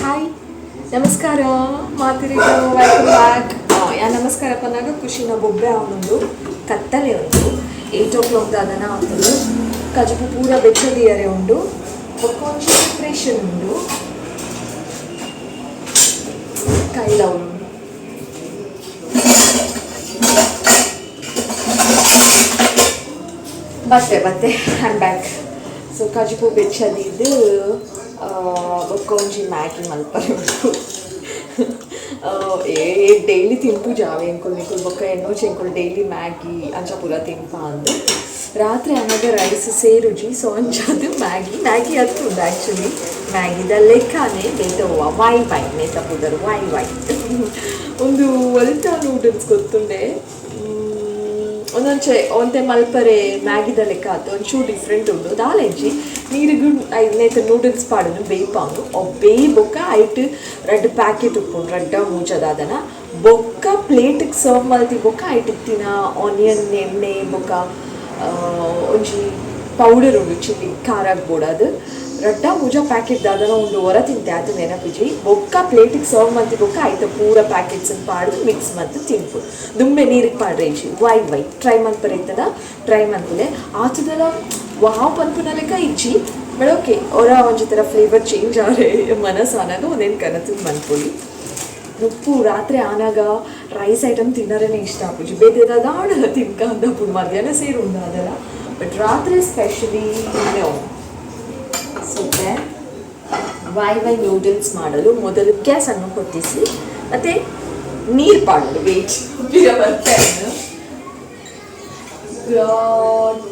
Hi, ನಮಸ್ಕಾರ ಮಾತಿರಿಗ, welcome back. ಯಾ, ನಮಸ್ಕಾರ ಪನ್ನಾಗ ಖುಷಿನ ಬೊಬ್ಬೆ ಅವನೊಂದು ಕತ್ತಲೆ ಉಂಡು. 8 ಓ ಕ್ಲಾಕ್ ದಾದನ ಆಗ್ತದೆ. ಕಜಪು ಪೂರ ಬೆಚ್ಚದಿಯರೆ ಉಂಡು. ಬೊಕ್ಕ ಒಂಜಿ ಪ್ರಿಪ್ರೇಷನ್ ಉಂಡು. ಕೈಲ ಉಂಡು. ಬತ್ತೆ ಬತ್ತೆ, I'm back. So ಕಜಿಪು ಬೆಚ್ಚದಿದ್ದು ಬೊಕ್ಕ ಒಂಜಿ ಮ್ಯಾಗಿ ಮಲ್ಪರೆ ಉಂಡು. ಏ ಡೈಲಿ ತಿನ್ಪುಜ ಅವೆ ಎಂಕುಲು ನಿಕುಲು ಬೊಕ್ಕ ಎನ್ನೋಚಿ ಎಂಕುಲು ಡೈಲಿ ಮ್ಯಾಗಿ ಅಂಚ ಪೂರ ತಿನ್ಪ ಅಂದ್. ರಾತ್ರಿ ಆನಗ ರೈಸ್ ಸೇರುಜಿ. ಸೊ ಅಂಚಾದ್ ಮ್ಯಾಗಿ. ಮ್ಯಾಗಿ ಅತ್ತುಂಡು ಆ್ಯಕ್ಚುಲಿ, ಮ್ಯಾಗಿದ ಲೆಕ್ಕನೆ ಬೇತೆ ವೈ ವೈ ನೇತ ಪುದರ್ ವೈ ವೈ. ಒಂದು ಒಲ್ತ ನೂಡಲ್ಸ್ ಗೊತ್ತುಂಡೆ. ಒಂದೊಂಚೆ ಒಂತೆ ಮಲ್ಪರೆ ಮ್ಯಾಗಿದ ಲೆಕ್ಕ ಆತು, ಒಂಚೂರು ಡಿಫ್ರೆಂಟ್ ಉಂಡು. ದಾಲೆಂಚಿ ನೀರುಗು ನೇತ ನೂಡಲ್ಸ್ ಪಾಡುನು, ಬೇಯ್ಪಾನು. ಅವು ಬೇಯ್ ಬೊಕ್ಕ ಐಟ್ ರಡ್ಡ್ ಪ್ಯಾಕೆಟ್ ಉಪ್ಪುಂಡು, ರಡ್ಡ ಮೂಜದಾದನ. ಬೊಕ್ಕ ಪ್ಲೇಟಿಗೆ ಸರ್ವ್ ಮಲ್ತಿ ಬೊಕ್ಕ ಐಟ್ ಇತ್ತಿನ ಆನಿಯನ್, ಎಣ್ಣೆ ಬೊಕ್ಕ ಒಂಜಿ ಪೌಡರ್ ಉಂಡು, ಚಿಲ್ಲಿ ಖಾರಾಗ್ ಬೋಡಾದ್. ರಡ್ಡ ಮೂಜ ಪ್ಯಾಕೆಟ್ ದಾದನ ಉಂಡು, ಹೊರ ತಿಂತೆ ಆತ ನೆನಪಿಜಿ. ಬೊಕ್ಕ ಪ್ಲೇಟಿಗೆ ಸರ್ವ್ ಮಲ್ತಿ ಬೊಕ್ಕ ಐತ ಪೂರ ಪ್ಯಾಕೆಟ್ಸ್ ಪಾಡ್ದು ಮಿಕ್ಸ್ ಮಲ್ತ್ ತಿನ್ಪು. ದುಂಬೆ ನೀರಿಗೆ ಪಾಡ್ರೆ ಇಜ್ಜಿ. ವೈ ವೈ ಟ್ರೈ ಮಲ್ಪರೆ ಇತ್ತದ ಟ್ರೈ ಮಲ್ಪುಲೆ. ಆತದಲ ವಾವ್ ಪನ್ಪುನ ಲೆಕ್ಕ ಇಜ್ಜಿ, ಬಟ್ ಓಕೆ. ಒರ ಒಂಜಿ ಥರ ಫ್ಲೇವರ್ ಚೇಂಜ್ ಆರೆ ಮನಸ್ಸಾನಾಗ ಒಂದೇನು ಕನತದ ಮನ್ಪೊಲಿ. ಉಪ್ಪು ರಾತ್ರಿ ಆನಾಗ ರೈಸ್ ಐಟಮ್ ತಿನ್ನರೇನೆ ಇಷ್ಟ ಆಪುಜಿ. ಬೇತೆ ದಾದ ತಿನ್ಕ ಅಂದಪುಡು ಮಧ್ಯಾಹ್ನ ಸೇರು ಉಂಡು ಅದಲ್ಲ, ಬಟ್ ರಾತ್ರಿ ಸ್ಪೆಷಲಿ ನೋ. ಸೊ ವೈ ವೈ ನೂಡಲ್ಸ್ ಮಾಡಲು ಮೊದಲು ಗ್ಯಾಸನ್ನು ಹೊತ್ತಿಸಿ ಮತ್ತು ನೀರು ಪಾಡಲು. ವೇಟ್, ಬರ್ತೇನೆ. ಗಾಡ್,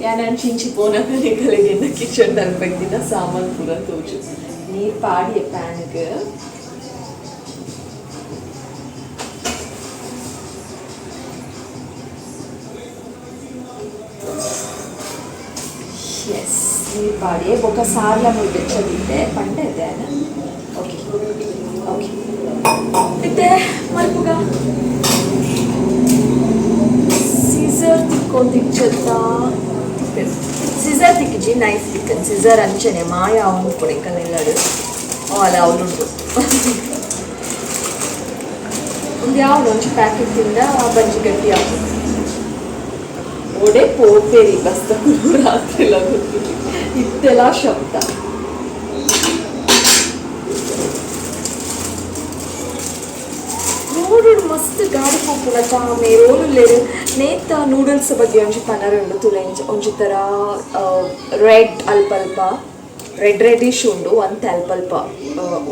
ಯಾನ್ ಚಿಂಚಿ ಪೋನಾಗ ನಿಕಲೆಗೆ ಕಿಚನ್ ಅನ್ಬೇಕಿನ ಸಾಮಾನು ಪೂರ ತೋಜು. ನೀರು ಪಾಡಿಯ ಪ್ಯಾನ್ಗೆ. ಎಸ್, ನೀರು ಪಾಡಿಯೆ. ಬೊಕ್ಕ ಸಾರ್ಲ ಮುಲ್ ಬೆಚ್ಚದಿತ್ತೆ ಪಂಡೆ ಇದೆ. ಓಕೆ ಓಕೆ, ಇತ್ತೆ ಮಲ್ಪುಗ. ಸೀಸರ್ ತಿಕ್ಕೊಂದಿಚ್ಚತ್ತ? ಸಿಸರ್ ತಿಕ್ಕಿಜಿ, ನೈಫ್ ತಿಕ್ಕನ್. ಸಿಸರ್ ಅಂಚನೆ ಮಾಯ ಅವನು ಕೊಡೆಕಲೆಲ್ಲಡು ಅಲ್ಲ ಅವಳುಂಟು. ಒಂದು ಯಾವ್ದು ಒಂಜಿ ಪ್ಯಾಕೆಟ್ ತಿಂದ ಬಂಜಿ ಗಟ್ಟಿ ಆಗ್ತದೆ. ಒಡೆ ಪೋಪೇರಿ ಬಸ್ತ ರಾತ್ರಿ ಎಲ್ಲ ಗೊತ್ತಿಲ್ಲ, ಇತ್ತೆಲ್ಲ ಶಬ್ದ. ರೋಡ್ ಮಸ್ತ್ ಗಾಡಿ ಪೋಪುನತ ಮೇರೋಲು. ನೇತ ನೂಡಲ್ಸ್ ಬಗ್ಗೆ ಒಂಜಿ ಪನರ ಉಂಡು ತುಲೆಂಚ್. ಒಂಜಿ ಥರ ರೆಡ್, ಅಲ್ಪ ಅಲ್ಪ ರೆಡ್ ರೆಡಿಶ್ ಉಂಡು, ಒಂತೆ ಅಲ್ಪ ಅಲ್ಪ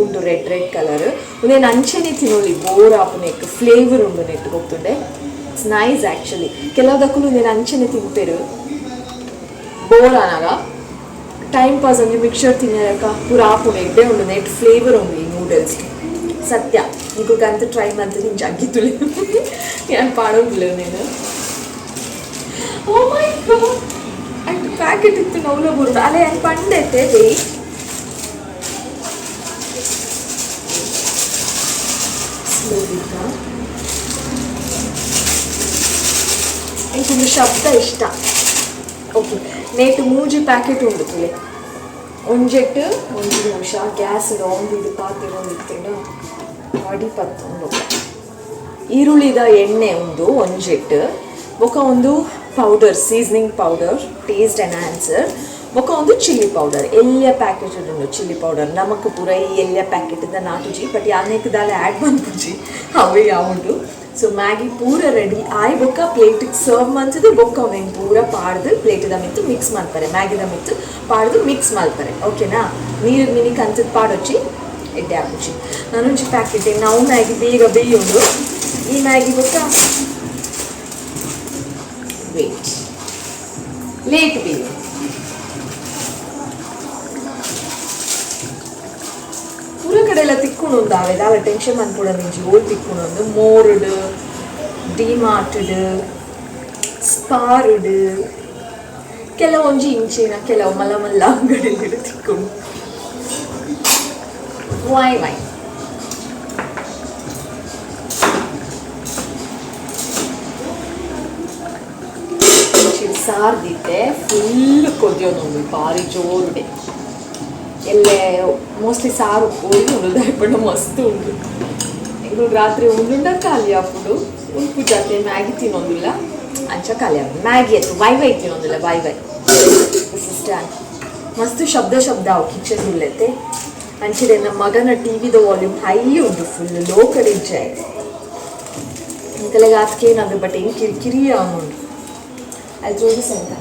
ಉಂಡು ರೆಡ್ ರೆಡ್ ಕಲರ್. ಉಂದೆನ್ ಅಂಚೆನೆ ತಿನ್ನೊಲಿ, ಬೋರ್ ಆಪುನೆಕ್ ಫ್ಲೇವರ್ ಉಂಡು ನೆಟ್ ಗೊತ್ತುಂಡೆ. It's nice actually. ಕೆಲವುದಕ್ಕೂ ಉಂದೆನ್ ಅಂಚೆನೆ ತಿನ್ಪೆರು ಬೋರ್ ಆನಾಗ. ಟೈಮ್ ಪಾಸ್ ಒಂಜಿ ಮಿಕ್ಸರ್ ತಿನ್ನಕ ಪೂರ ಆಪುಂಡು. ಎಡ್ಡೆ ಉಂಡು, ನೆಟ್ ಫ್ಲೇವರ್ ಉಂಡು ಈ ನೂಡಲ್ಸ್. ಸತ್ಯ ನಿಕುಲ್ಗಂತ ಟ್ರೈ ಮಂತದ ಇಂಚ ಅಗ್ಗಿತುಲೆ ಯಾನ್ ಪಾಡೊಂದುಲ್ಲೆ నేను. ಓ ಮೈ ಗಾಡ್, ಐಟ್ ಪ್ಯಾಕೆಟ್ ಇತ್ತು ನೌಲ ಬುರುಡು ಅಲೆ ಯಾನ್ ಪಂಡೆತೆ. ವೇಟ್, ಸ್ಲೋ ಬಿದ್ದ. ಎಂಕೊಂದು ಶಬ್ದ ಇಷ್ಟ. ಓಕೆ, ನೇಟ್ ಮೂಜಿ ಪ್ಯಾಕೆಟ್ ಉಂಡು ತುಲೆ. ಒಂಜೆಟ್ ಒಂಜಿ ನಿಮಿಷ, ಗ್ಯಾಸ್ ಆನ್ ಇದು ಪಾತೆರೊಂದಿತ್ತುಂಡ ಅಡಿ ಪತ್ತೊಂದು. ಈರುಳ್ಳಿದ ಎಣ್ಣೆ ಉಂದು ಒಂಜೆಟ್. ಬೊಕ ಒಂದು powder, seasoning powder, taste enhancer. ಬೊಕ ಒಂದು ಚಿಲ್ಲಿ ಪೌಡರ್, ಎಲ್ಯ ಪ್ಯಾಕೆಟ್ ಉಂಡು ಚಿಲ್ಲಿ ಪೌಡರ್. ನಮಕ್ ಪೂರ ಈ ಎಲ್ಯ ಪ್ಯಾಕೆಟ್ ನಾಟುಜಿ, ಬಟ್ ಯಾನೇಕ್ ದಾಲ ಆ್ಯಡ್ ಮನ್ಪುಜಿ, ಅವೇ ಯಾವುಂಡು. ಸೊ ಮ್ಯಾಗಿ ಪೂರ ರೆಡಿ ಆಯ್ ಬೊಕ್ಕ ಪ್ಲೇಟಿಗೆ ಸರ್ವ್ ಮಂತದು. ಬೊಕ್ಕ ಅವೆನ್ ಪೂರ ಪಾಡ್ದು ಪ್ಲೇಟಿದ ಮಿತ್ತು ಮಿಕ್ಸ್ ಮಲ್ಪರೆ, ಮ್ಯಾಗಿದ ಮಿತ್ತು ಪಾಡ್ದು ಮಿಕ್ಸ್ ಮಲ್ಪರೆ. ಓಕೆನಾ? ನೀರು ಮಿನಿ ಕಂತದ ಪಾಡೊಚ್ಚಿ, ಎಡ್ಡೆ ಆಪುಜಿ. ನಾನೊಂಜಿ ಪ್ಯಾಕೆಟ್. ನಾವು ಮ್ಯಾಗಿ ಬೇಗ ಬೇಯುಂಡು ಈ ಮ್ಯಾಗಿ. ಬೊಕ್ಕ ವೇಟ್, ಲೇಟ್ ಬೇಯು. ಪೂರ ಕಡೆ ಎಲ್ಲ ತಿಕ್ಕುಂಡು ಅವೆ. ದಾಲ ಟೆನ್ಷನ್ ಮನ್ಪುಡ ನಿಂಜಿ. ಓಲ್ ತಿಕ್ಕುಂಡು? ಮೋರ್ಡ್, ಡಿಮಾರ್ಟ್ಡ್, ಸ್ಪಾರ್ಡ್, ಕೆಲವೊಂಜಿ ಇಂಚಿನ ಕೆಲವು ಮಲ್ಲ ಮಲ್ಲ ಅಂಗಡಿಗಳು ತಿಕ್ಕುಂಡು. ವೈ ವೈ ಒಂಚೂರು. ಸಾರು ದಿತ್ತೆ ಫುಲ್ ಕೊದ್ಯೋನುಂಡು ಬಾರಿ ಜೋರುಡೆ. ಎಲ್ಲೆ ಮೋಸ್ಟ್ಲಿ ಸಾರು ಉಂಡು ದಾಯಪಂಡ ಮಸ್ತ್ ಉಂಡು. ಎಂಕುಲು ರಾತ್ರಿ ಉಂಡುಂಡ ಖಾಲಿ ಆಪುಂಡು. ಉಂಪು ಜಾತೆ ಮ್ಯಾಗಿ ತಿನ್ನೊಂದಿಲ್ಲ, ಅಂಚ ಖಾಲಿ ಆಪುಂಡು. ಮ್ಯಾಗಿ ಆಯ್ತು ವೈ ವೈ ತಿನ್ನೊಂದಿಲ್ಲ ವೈ ವೈ. ಸಿಸ್ಟರ್ ಮಸ್ತ್ ಶಬ್ದ ಶಬ್ದ ಅವು ಕಿಚನ್ ಉಲ್ಲೆತೆ. ಅಂಚಿಡೆ ನಮ್ಮ ಮಗನ ಟಿವಿದ ವಾಲ್ಯೂಮ್ ಹೈ ಉಂಡು, ಫುಲ್ ಲೋ ಕಡೆ ಇಜ್ಜಾಯ. ಇಂಕಲೆಗ್ ಆತ್ಕೇನದು ಬಟ್ ಎಂಕ್ ಕಿರಿಕಿರಿ ಆವೊಂಡು. ಅಲ್ಲಿ ತೋರಿಸಂತ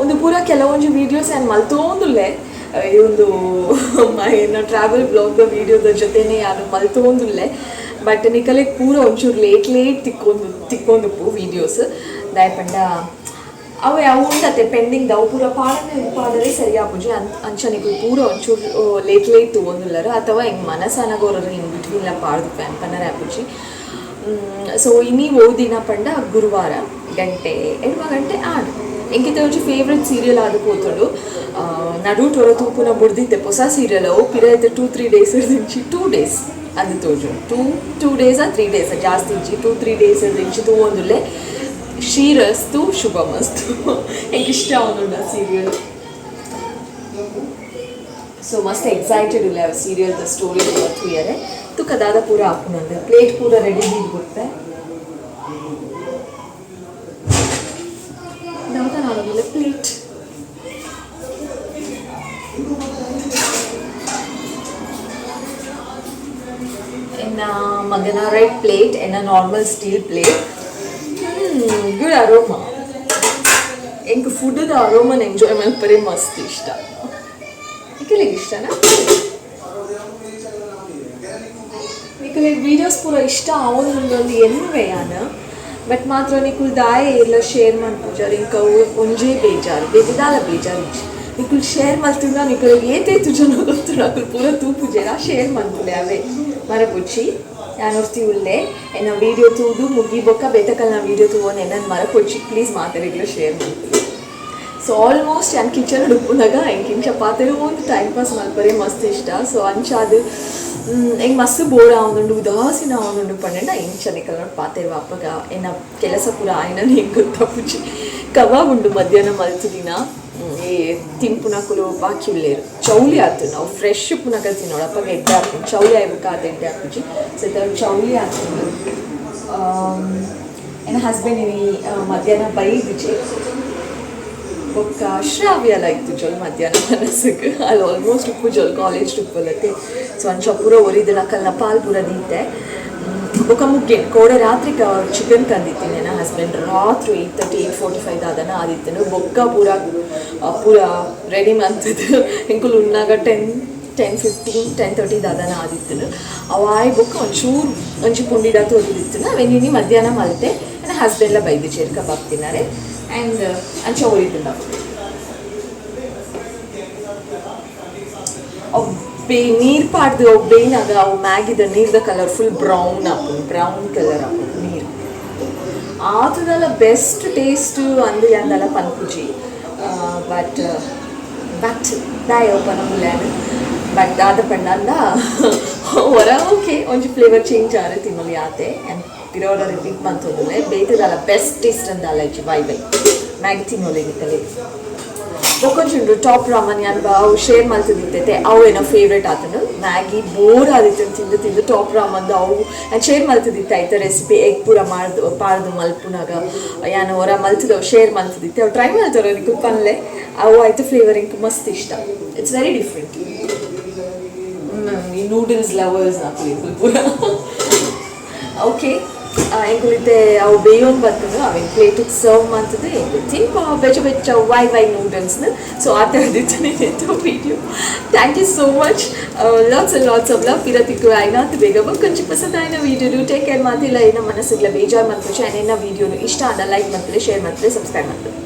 ಒಂದು ಪೂರ ಕೆಲವೊಂಜಿ ವೀಡಿಯೋಸ್ ಏನು ಮಲ್ತೋಂದುಲ್ಲೆ. ಈ ಒಂದು ಏನ ಟ್ರಾವೆಲ್ ಬ್ಲಾಗ್ದ ವೀಡಿಯೋದ ಜೊತೆನೆ ಯಾನು ಮಲ್ತೋಂದುಲ್ಲೆ. ಬಟ್ ನಿಕಲೆಗ್ ಪೂರ ಒಂಚೂರು ಲೇಟ್ ಲೇಟ್ ತಿಕ್ಕೊಂದು ತಿಕ್ಕೊಂದುಪ್ಪು ವೀಡಿಯೋಸ್. ದಾಯಪಂಡ ಅವು ಅವು ಉಂಡತೆ ಪೆಂಡಿಂಗ್ ಅವು ಪೂರ ಪಾಡನೆ ಪಾಡರೆ ಸರಿ ಆಪುಜಿ. ಅಂಚ ನಿಕುಲು ಪೂರ ಒಂಚೂರು ಲೇಟ್ ಲೇಟ್ ತೂವೊಂದುಲ್ಲರು ಅಥವಾ ಹಿಂಗೆ ಮನಸ್ಸನಗೋರರು ಇನ್ ಬಿಟ್ವೀನ್ಲ ಪಾಡ್ದು ಪ್ಯಾನ್ ಪನ್ನರೆ ಆಪುಜಿ. ಸೊ ಇನಿ ಓದಿನ ಪಂಡ ಗುರುವಾರ ಗಂಟೆ 8 ಗಂಟೆ ಆಡು. ಎಂಕಿತ ಒಂಜಿ ಫೇವ್ರೆಟ್ ಸೀರಿಯಲ್ ಆದ್ ಪೋತುಂಡು. ನಡುಟು ಒರ ತೂಪುನ ಬುಡ್ದಿತ್ತೆ ಹೊಸ ಸೀರಿಯಲ್ ಅವು ಪಿರ ಇತ್ತೆ 2-3 ಡೇಸ್ ದಿಂಚಿ 2 ಡೇಸ್ ಅದು ತೋಜು 2 ಡೇಸ್ 3 ಡೇಸ್ ಜಾಸ್ತಿ ಇಂಚಿ 2-3 ಡೇಸ್ ದಿಂಚಿ ತೂವೊಂದುಲ್ಲೆ. ಶ್ರೀರಸ್ತು ಶುಭಮಸ್ತು ಎಂಕ್ ಇಷ್ಟ ಆವೊಂದುಂಡು ಆ ಸೀರಿಯಲ್. ಸೊ ಮಸ್ತ್ ಎಕ್ಸೈಟೆಡ್ ಉಲ್ಲೆ ಆ ಸೀರಿಯಲ್ ದ ಸ್ಟೋರಿ ತೂಯರೆ. ತುಕ ದಾದ ಪೂರ ಆಪುನಂದು ಪ್ಲೇಟ್ ಪೂರ ರೆಡಿ ದೀದ್ ಬುಡ್ಪೆ. ದಾದ ನಾನೊಂದಿಲ್ಲ ಪ್ಲೇಟ್. ಎನ್ನ ಮಗನ ರೆಡ್ ಪ್ಲೇಟ್, ಎನ್ನ normal steel plate. Good aroma. ಎಂಕ್ ಫುಡ್ದ ಅರೋಮನ್ ಎಂಜಾಯ್ ಮಲ್ಪರೆ ಮಸ್ತ್ ಇಷ್ಟ. ನಿಕಲೆಗ್ ಇಷ್ಟನಾ? ನಿಕಲೆಗ್ ವೀಡಿಯೋಸ್ ಪೂರ ಇಷ್ಟ ಆವೊಂದುಂಡು ಎನ್ನುವೆ ಯಾನ್. ಬಟ್ ಮಾತ್ರ ನಿಕುಲು ದಾಯೆ ಏರ್ಲ ಶೇರ್ ಮನ್ಪುಜಾರ್ ಇಂಕ ಒಂಜೇ ಬೇಜಾರು, ಬೇತೆ ದಾಲ ಬೇಜಾರು ಇಜ್ಜಿ. ನಿಕುಲು ಶೇರ್ ಮಲ್ತಿಂದ ನಿಕುಲೆಗ್ ಏತೇತು ಜನ ಗೊತ್ತುಂಡು ಅಕುಲು ಪೂರ ತೂಪುಜೆರ ಶೇರ್ ಮನ್ಪುಲೆ ಅವೇ ಮರಪುಜಿ. ಯಾನ್ ಒರ್ತಿ ಉಲ್ಲೆ ಎನ್ನ ವೀಡಿಯೋ ತೂದು ಮುಗಿ ಬೊಕ್ಕ ಬೇತಕಲ್ನ ವೀಡಿಯೋ ತೂವೊಂದು ಎನ್ನನ್ ಮರಪೊಚ್ಚಿ ಪ್ಲೀಸ್ ಮಾತೆರೆಗ್ಲ ಶೇರ್ ಮನ್ಪುಲೆ. ಸೊ ಆಲ್ಮೋಸ್ಟ್ ಯಾನ್ ಕಿಚನ್ ಉಪ್ಪುನಗ ಎಂಕ್ ಇಂಚ ಪಾತೆರೊಂದು ಟೈಮ್ ಪಾಸ್ ಮಲ್ಪರೆ ಮಸ್ತ್ ಇಷ್ಟ. ಸೊ ಅಂಚಾದ್ ಎಂಕ್ ಮಸ್ತ್ ಬೋರ್ ಆವೊಂದುಂಡು ಉದಾಸೀನ ಆವೊಂದುಂಡು ಪಂಡ ಇಂಚ ನಿಕಲ್ನೊಟ್ಟು ಪಾತೆರುವ ಅಪಗ ಎನ್ನ ಕೆಲಸ ಪೂರ ಆಯ್ನನೆ ಎಂಕ್ ಗೊತ್ತಾಪುಜಿ. ಕಬಾಬ್ ಉಂಡು ಮಧ್ಯಾಹ್ನ ಮಲ್ತುದಿನ ಈ ತಿನ್ಪುನಕುಲು ಬಾಕಿ ಉಲ್ಲೇರು. ಚೌಲಿ ಆತುಂಡು ಅವು ಫ್ರೆಶ್ ಉಪ್ಪುನಕಲ್ ತಿನ್ನೋಡು ಅಪಗ ಎಡ್ಡೆ ಆಪುಂಡು. ಚೌಲಿ ಆಯ್ ಬೊಕ್ಕ ಆತ್ ಎಡ್ಡೆ ಆಪುಜಿ. ಸೊ ಇತ್ತೆ ಚೌಲಿ ಆತುಂಡು. ಎನ್ನ ಹಸ್ಬೆಂಡ್ ಇನಿ ಮಧ್ಯಾಹ್ನ ಬೈದಿಜೆ ಬೊಕ್ಕ ಶ್ರಾವ್ಯ ಇತ್ತು ಜೊಲ್ ಮಧ್ಯಾಹ್ನ ಮನಸ್ಸಿಗೆ ಅಲ್ಲಿ ಆಲ್ಮೋಸ್ಟ್ ಉಪ್ಪು ಜೊಲ್ ಕಾಲೇಜ್ ಉಪ್ಪುಲತ್ತೆ. ಸೊ ಅಂಚ ಪೂರ ಒರಿದಿನ ಕಲ್ನ ಪಾಲ್ ಪೂರ ದೀತೆ. ಬೊಕ್ಕ ಮುಗ್ಗೇನ್ ಕೋಡೆ ರಾತ್ರಿ ಚಿಕನ್ ತಂದಿತ್ತೀನಿ ನನ್ನ ಹಸ್ಬೆಂಡ್ ರಾತ್ರಿ 8:30 8:45 ದಾದನ ಆದಿತ್ತನು. ಬೊಕ್ಕ ಪೂರ ಪೂರ ರೆಡಿ ಮಂತದ್ದು ಎಂಕುಲು ಉನ್ನಾಗ 10 10:15 10:30 ದಾದನ ಆದಿತ್ತನು. ಅವಾಯ್ ಬೊಕ್ಕ ಒಂಚೂರು ಒಂಜಿ ಪುಂಡಿಡ ತೋರಿದಿತ್ತನು. ಅವೆನ್ ಮಧ್ಯಾಹ್ನ ಮಲ್ತೆ ನನ್ನ ಹಸ್ಬೆಂಡ್ಲ ಬೈದು ಚೇರ್ ಕಬಾಬ್ ತಿನ್ನಾರೆ ಆ್ಯಂಡ್ ಅಂಚ ಒರಿದುಂಡು. ಅವು ನೀರು ಪಾಡ್ದು ಅವು ಬೇಯ್ನಾಗ ಅವು ಮ್ಯಾಗಿದ ನೀರ್ದ ಕಲರ್ ಫುಲ್ ಬ್ರೌನ್ ಆಪುಂಡು, ಬ್ರೌನ್ ಕಲರ್ ಆಪುಂಡು ನೀರು. ಆತದಲ್ಲ ಬೆಸ್ಟ್ ಟೇಸ್ಟ್ ಅಂದು ಅಂದಲ್ಲ ಪನ್ಪುಜಿ. ಬಟ್ ಬಟ್ ದಾಯ ಪನಮುಲ್ಯಾನ್ ಬಟ್ ದಾದ ಪಂಡ ಹೊರ ಓಕೆ ಒಂಜಿ ಫ್ಲೇವರ್ ಚೇಂಜ್ ಆರೆ ತಿನ್ನೊಲಿ ಆತೆ. ಆ್ಯಂಡ್ ಪಿರೋಡ ರಿಪೀಟ್ ಮಂತೊಂದುಲ್ಲೆ ಬೇತೆದಲ್ಲ ಬೆಸ್ಟ್ ಟೇಸ್ಟ್ ಅಂದಲ್ಲ ಇಜ್ಜಿ. ವೈ ವೈ ಮ್ಯಾಗಿ ತಿನ್ನೊಲಿ ನಿಕಲೆ. ಬೊಕ್ಕೊಂಜಿ ಟಾಪ್ ರಾಮನ್ ಯಾನ್ ಅವು ಶೇರ್ ಮಲ್ತುದಿತ್ತತೆ ಅವು ಏನೋ ಫೇವ್ರೇಟ್ ಆತುಂಡು. ಮ್ಯಾಗಿ ಬೋರ್ ಆದಿತ್ತು ತಿಂದು ತಿಂದು ಟಾಪ್ ರಾಮನ್ದು ಅವು ಆ್ಯಂಡ್ ಶೇರ್ ಮಲ್ತುದಿತ್ತೆ ಐತ ರೆಸಿಪಿ ಎಗ್ ಪೂರ ಮಾಡ್ದು ಪಾಡ್ದು ಮಲ್ಪುನಾಗ ಯಾನ್ ಹೊರ ಮಲ್ತುದವು ಶೇರ್ ಮಲ್ತುದಿತ್ತೆ ಅವು ಟ್ರೈ ಮಲ್ತಾರ ನಿಕುಲು ಪನ್ಲೆ. ಅವು ಐತ ಫ್ಲೇವರ್ ಎಂಕ್ ಮಸ್ತ್ ಇಷ್ಟ. It's very different. ಈ ನೂಡಲ್ಸ್ ಲವರ್ಸ್ ನಕುಲು ಪೂರ. ಓಕೆ ಎಂಕುಲಿತ್ತೆ ಅವು ಬೇಯೋನ್ ಬರ್ತದೆ ಅವೆನ್ ಪ್ಲೇಟಿಗೆ ಸರ್ವ್ ಮಾಡ್ತದೆ ಎಂಕುಲು ತಿನ್ಪ ಬೆಚ್ಚ ಬೆಚ್ಚ ವೈ ವೈ ನೂಡಲ್ಸ್ನ. ಸೊ ಆ ಥರದಿತ್ತು video. Thank you so much. Lots and lots of love. ಪಿರತಿಕ್ಕು ಆಯ್ನಾತ್ ಬೇಗ ಕೊಂಚ ಪಸಂದ್ ಆಯ್ನ ವೀಡಿಯೋ. Take care. ಮಾತಿಲ್ಲ ಏನ ಮನಸ್ಸಿಗ್ಲ ಬೇಜಾರು ಮನ್ಪುಚಿ. ಆ್ಯಂಡ್ ಎನ್ನ ವೀಡಿಯೋನು ಇಷ್ಟ ಆದ ಲೈಕ್ ಮಾಡ್ತಾರೆ, ಶೇರ್ ಮಾಡ್ತಾರೆ, ಸಬ್ಸ್ಕ್ರೈಬ್ ಮಾಡ್ತಾರೆ.